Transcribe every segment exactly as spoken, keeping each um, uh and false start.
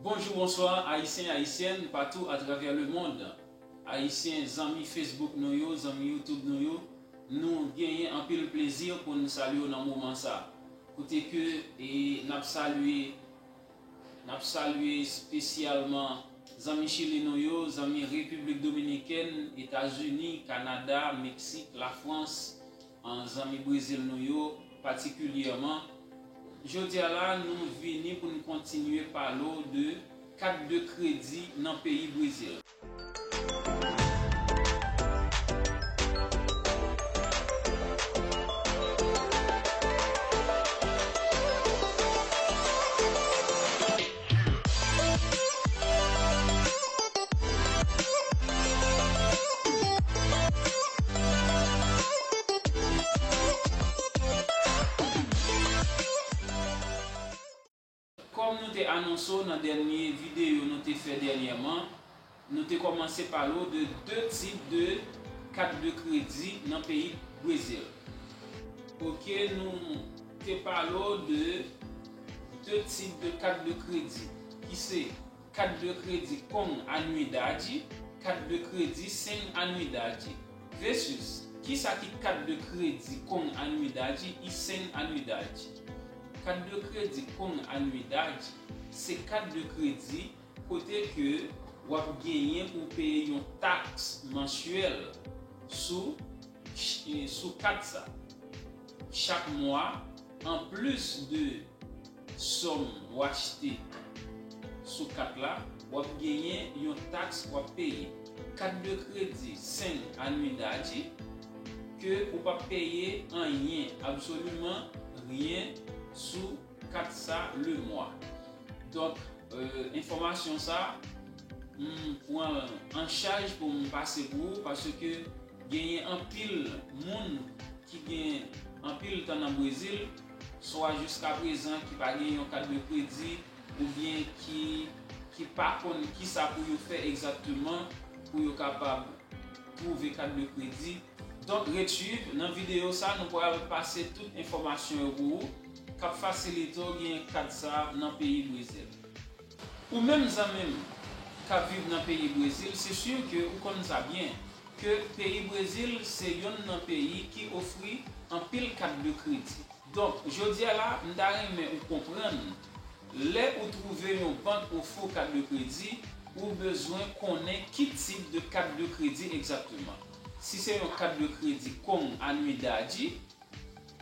Bonjou, bonswa, Ayisyen, Ayisyèn, patou atravè lemonn. Ayisyen, zanmi Facebook nou yo, zanmi YouTube nou yo, nou genyen anpil plezi pou n salye w nan moman sa. Kote ke, e, n ap salye, n ap salye espesyalman zanmi Chili nou yo, zanmi Repiblik Dominikèn, Etazini, Kanada, Meksik, Lafrans, an, zanmi Brezil nou yo patikilyèman. Jodi a la, nou vini pou n kontinye pale w de kat de kredi nan peyi Brezil. Kòm nou te anonse w nan dènye videyo nou te fè dènyèman, nou te kòmanse pale w de de tip de kat de kredi nan peyi Brezil. Oke, nou te pale w de de tip de kat de kredi, ki se kat de kredi com anuidade, kat de kredi sem anuidade. Versus, kisa ki kat de kredi com anuidade e sem anuidade? Kat de kredi com anuidade se kat de kredi kote ke w ap genyen pou w peye yon taks mansyèl sou, sou kat sa. Chak mwa, anplis de sòm w achte sou kat la, w ap genyen yon taks w ap peye. Kat de kredi sem anuidade, ke ou p ap peye anyen, absoliman ryen sou kat sa le mwa. Donk, e, enfòmasyon sa, m pran l an chaj pou m pase pou ou, paske genyen anpil moun ki gen anpil tan nan Brezil, swa jiska prezan ki pa gen yon kat de kredi, oubyen ki, ki pa konn kisa pou yo fè egzakteman pou yo kapab twouve kat de kredi. Donk, ret swiv, nan videyo sa, nou pral pase tout enfòmasyon yo pou ou, k ap fasilite w gen kat sa nan peyi Brezil. Ou menm zanmi m k ap viv nan peyi Brezil, se si ke ou konn sa byen, ke peyi Brezil se yonn nan peyi ki ofri anpil kat de kredi. Donk, jodi a la, m ta renmen ou konprann, lè ou twouve yon bank ofri w kat de kredi, ou bezwen konnen ki tip de kat de kredi egzakteman. Si se yon kat de kredi com anuidade,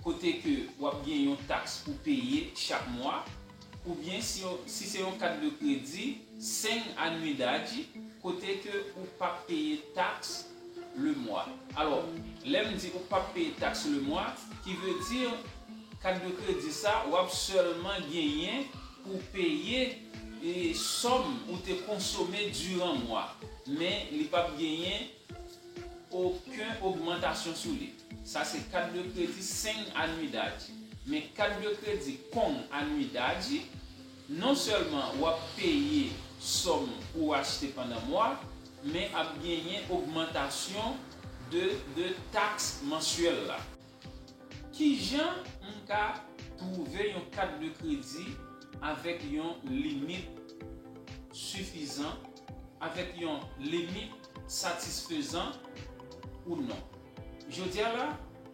kote ke w ap gen yon taks pou peye chak mwa, oubyen si, si se yon kat de kredi sem anuidade, kote ke ou p ap peye taks le mwa. Alò, lè m di ou p ap peye taks le mwa, ki vle di kat de kredi sa, w ap sèlman genyen pou peye, e, sòm ou te konsome diran mwa, men li p ap genyen okenn ogmantasyon sou li. Sa se kat de kredi sem anuidade. Men kat de kredi com anuidade, non sèlman w ap peye sòm ou achte pandan mwa, men ap genyen ogmantasyon de, de taks mansyèl la. Kijan m ka twouve yon kat de kredi avèk yon limit sifizan, avèk yon limit satisfezan ou non? Jodi a la,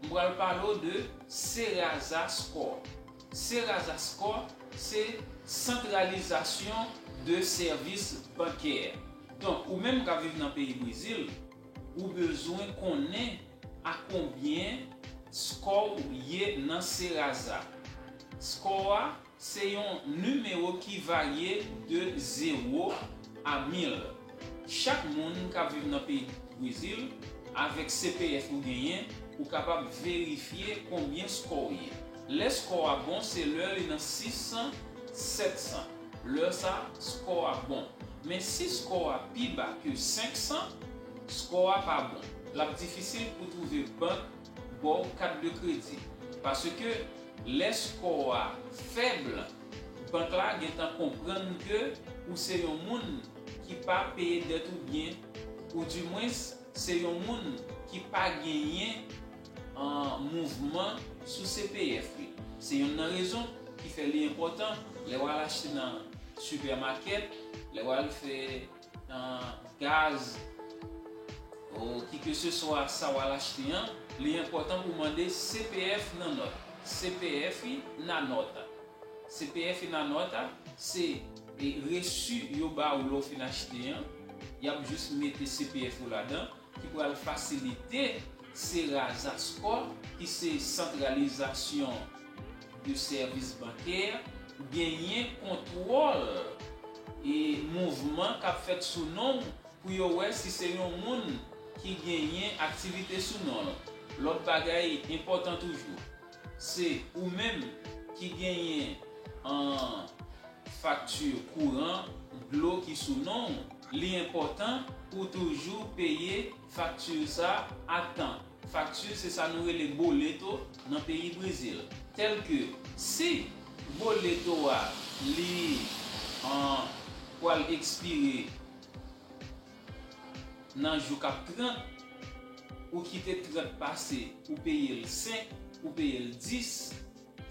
m pral pale w de Serasa Score. Serasa Score se santralizasyon de sèvis bankè. Donk, ou menm k ap viv nan peyi Brezil, ou bezwen konnen a konbyen score w ye nan Serasa. Score a se yon nimewo ki varye de zewo a mil. Chak moun k ap viv nan peyi Brezil, avèk C P F ou genyen, ou kapab verifye konbyen score w ye. Lè score a bon, se lè li nan sis san, sèt san. Lè sa, score a bon. Men si score a pi ba ke senk san, score a pa bon. L ap difisil pou twouve bank ba w kat de kredi. Paske lè score a fèb, bank la gentan konprann ke ou se yon moun ki pa peye dèt ou byen, oudimwens se yon moun ki pa genyen, an, mouvman sou C P F li. Se yonn nan rezon ki fè li enpòtan lè w al achte nan sipèmakèt, lè w al fè, ah, gaz, o ki ke se swa sa w al achte an, li enpòtan pou w mande C P F nan nòt. C P F nan nòt. C P F nan nòt, se, e, resi yo ba ou lè w fin achte an. Y ap jis mete C P F ou ladan, ki pral fasilite Serasa Score, ki se Santralizasyon de Sèvis Bankè, genyen kontwòl e mouvman k ap fèt sou non w pou yo wè si se yon moun ki genyen aktivite sou non l. Lòt bagay enpòtan toujou, se ou menm ki genyen an fakti kouran, dlo ki sou non w, li enpòtan pou w toujou peye fakti sa a tan. Fakti, se sa nou rele boleto nan peyi Brezil. Tèlke si boleto a li, an, pral ekspire nan jou k ap trant, ou kite trant pase, ou peye l senk, ou peye l dis,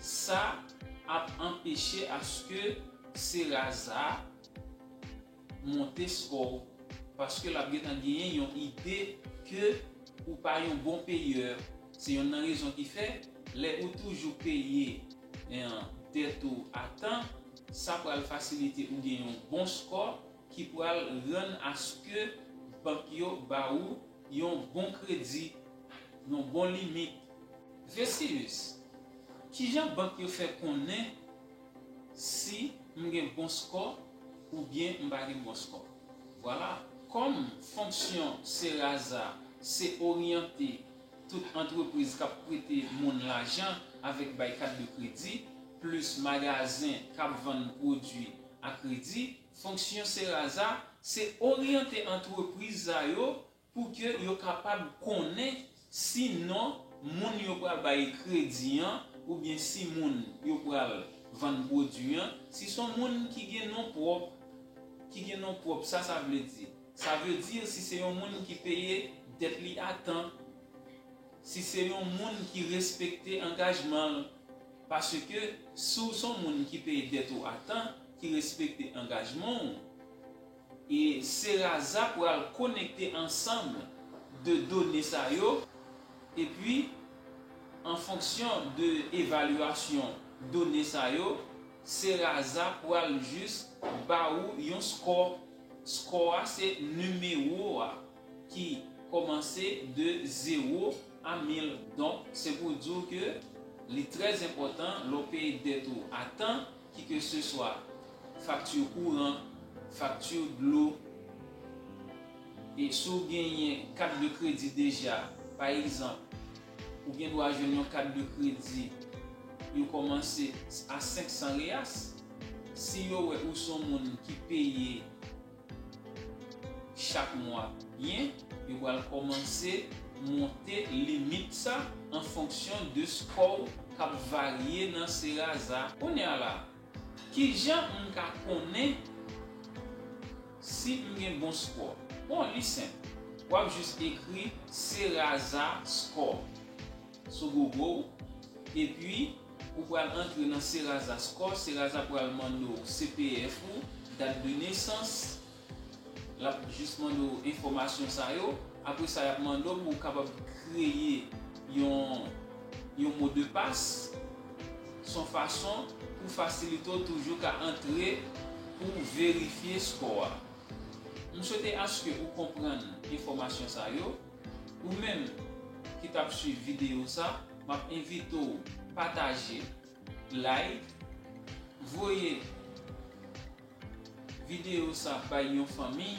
sa ap anpeche aske Serasa monte skò w, paske l ap gentan genyen yon ide ke ou pa yon bon peyè. Se yonn nan rezon ki fè, lè ou toujou peye, en, dèt ou a tan, sa pral fasilite ou gen yon bon skò ki pral rann aske bank yo ba ou yon bon kredi, yon bon limit. Vesilis, kijan bank yo fè konnen si m gen bon skò oubyen m pa gen bon skò? Vwala, kòm fonksyon Serasa se oryante tout antrepriz k ap prete moun lajan avèk bay kat de kredi, plis magazen k ap vann pwodui a kredi, fonksyon Serasa se oryante antrepriz sa yo pou ke yo kapab konnen si non moun yo pral bay kredi an oubyen si moun yo pral vann pwodui an, si se yon moun ki gen non pwòp, ki gen non pwòp, sa sa vle di? Sa vle di si se yon moun ki peye dèt li a tan, si se yon moun ki respekte angajman l. Paske si w se yon moun ki peye dèt ou a tan, ki respekte angajman w, e Serasa pral konekte ansanm de done sa yo, epi an fonksyon de evalyasyon done sa yo, Serasa pral jis ba ou yon skò. Skò a se nimewo a ki kòmanse de zewo a mil. Donk, se pou di w ke li trè enpòtan lè w peye dèt ou a tan, ki ke se swa fakti kouran, fakti dlo, e si w genyen kat de kredi deja, pa egzanp, ou gen dwa jwenn yon kat de kredi, yo kòmanse a senk san reyas. Si yo wè ou se yon moun ki peye chak mwa byen, yo pral kòmanse monte limit sa an fonksyon de skò w k ap varye nan Serasa. Kounye a la, kijan m ka konnen si m gen bon skò? Bon, li senp. W ap jis ekri Serasa Score sou Google, epi ou pral antre nan Serasa Score. Serasa pral mande w C P F ou, dat de nesans, l ap jis mande w enfòmasyon sa yo. Apre sa, y ap mande w pou w kapab kreye yon, yon mo de pas. Se yon fason pou fasilite w toujou ka antre pou verifye skò a. M swete aske ou konprann enfòmasyon sa yo. Ou menm ki t ap swiv videyo sa, m ap envite w pataje, like, voye videyo sa bay yon fanmi,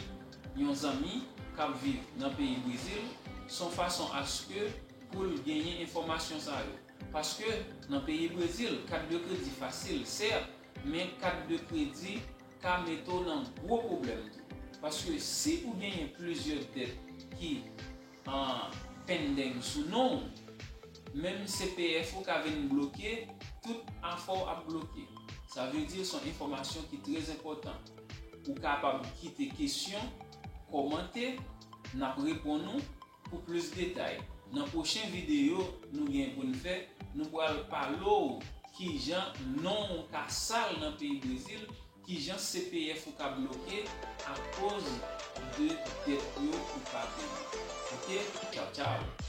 yon zanmi k ap viv nan peyi Brezil, se yon fason aske pou l genyen enfòmasyon sa yo. Paske nan peyi Brezil, kat de kredi fasil, sèt, men kat de kredi ka mete w nan gwo pwoblèm tou. Paske si ou genyen plizyè dèt ki an pending sou non w, menm C P F ou ka vin bloke, tout afè w ap bloke. Sa vle di se yon enfòmasyon ki trè enpòtan. Ou kapab kite kesyon, kòmante, n ap reponn ou pou plis detay. Nan pwochen videyo nou gen pou n fè, nou pral pale w kijan non w ka sal nan peyi Brezil, kijan C P F ou ka bloke akoz de dèt yo ou pa peye. Ok, tchaw tchaw.